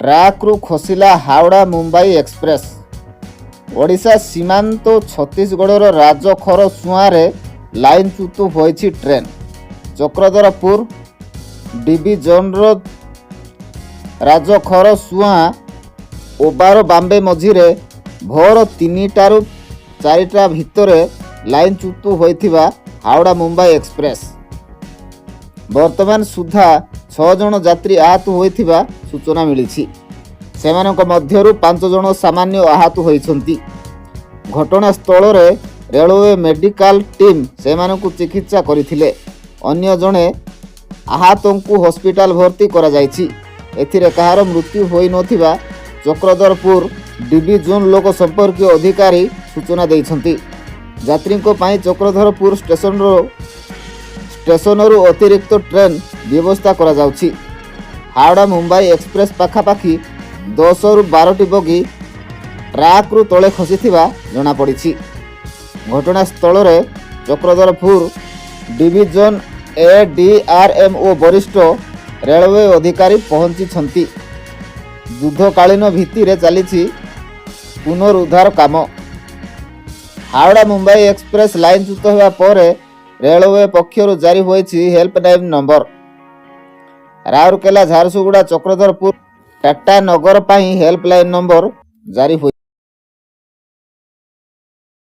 ଟ୍ରାକ୍ରୁ ଖସିଲା ହାୱଡ଼ା ମୁମ୍ବାଇ ଏକ୍ସପ୍ରେସ୍। ଓଡ଼ିଶା ସୀମାନ୍ତ ଛତିଶଗଡ଼ର ରାଜଖରସୁଆଁରେ ଲାଇନଚ୍ୟୁତ ହୋଇଛି ଟ୍ରେନ୍। ଚକ୍ରଧରପୁର ଡିଭିଜନର ରାଜଖରସୁଆଁ ଓବାର ବାମ୍ବେ ମଝିରେ ଭୋର 3ଟାରୁ 4ଟା ଭିତରେ ଲାଇନଚ୍ୟୁତ ହୋଇଥିବା ହାୱଡ଼ା ମୁମ୍ବାଇ ଏକ୍ସପ୍ରେସ୍। ବର୍ତ୍ତମାନ ସୁଦ୍ଧା ଛଅ ଜଣ ଯାତ୍ରୀ ଆହତ ହୋଇଥିବା ସୂଚନା ମିଳିଛି। ସେମାନଙ୍କ ମଧ୍ୟରୁ ପାଞ୍ଚ ଜଣ ସାମାନ୍ୟ ଆହତ ହୋଇଛନ୍ତି। ଘଟଣାସ୍ଥଳରେ ରେଳୱେ ମେଡିକାଲ ଟିମ୍ ସେମାନଙ୍କୁ ଚିକିତ୍ସା କରିଥିଲେ। ଅନ୍ୟ ଜଣେ ଆହତଙ୍କୁ ହସ୍ପିଟାଲ ଭର୍ତ୍ତି କରାଯାଇଛି। ଏଥିରେ କାହାର ମୃତ୍ୟୁ ହୋଇନଥିବା ଚକ୍ରଧରପୁର ଡିଭିଜନ ଲୋକ ସମ୍ପର୍କୀୟ ଅଧିକାରୀ ସୂଚନା ଦେଇଛନ୍ତି। ଯାତ୍ରୀଙ୍କ ପାଇଁ ଚକ୍ରଧରପୁର ଷ୍ଟେସନରୁ ଅତିରିକ୍ତ ଟ୍ରେନ୍ ବ୍ୟବସ୍ଥା କରାଯାଉଛି। ହାୱଡ଼ା ମୁମ୍ବାଇ ଏକ୍ସପ୍ରେସ୍ ପାଖାପାଖି 10ରୁ 12ଟି ବଗି ଟ୍ରାକ୍ରୁ ତଳେ ଖସିଥିବା ଜଣାପଡ଼ିଛି। ଘଟଣାସ୍ଥଳରେ ଚକ୍ରଧରପୁର ଡିଭିଜନ ଏଡିଆର୍ଏମ୍ ଓ ବରିଷ୍ଠ ରେଳୱେ ଅଧିକାରୀ ପହଞ୍ଚିଛନ୍ତି। ଯୁଦ୍ଧକାଳୀନ ଭିତ୍ତିରେ ଚାଲିଛି ପୁନରୁଦ୍ଧାର କାମ। ହାୱଡ଼ା ମୁମ୍ବାଇ ଏକ୍ସପ୍ରେସ୍ ଲାଇନଚ୍ୟୁତ ହେବା ପରେ ରେଳୱେ ପକ୍ଷରୁ ଜାରି ହୋଇଛି ହେଲ୍ପଲାଇନ୍ ନମ୍ବର। ରାଉରକେଲା, ଝାରସୁଗୁଡ଼ା, ଚକ୍ରଧରପୁର, ଟାଟା ନଗର ପାଇଁ ହେଲ୍ପଲାଇନ୍ ନମ୍ବର ଜାରି ହୋଇଛି।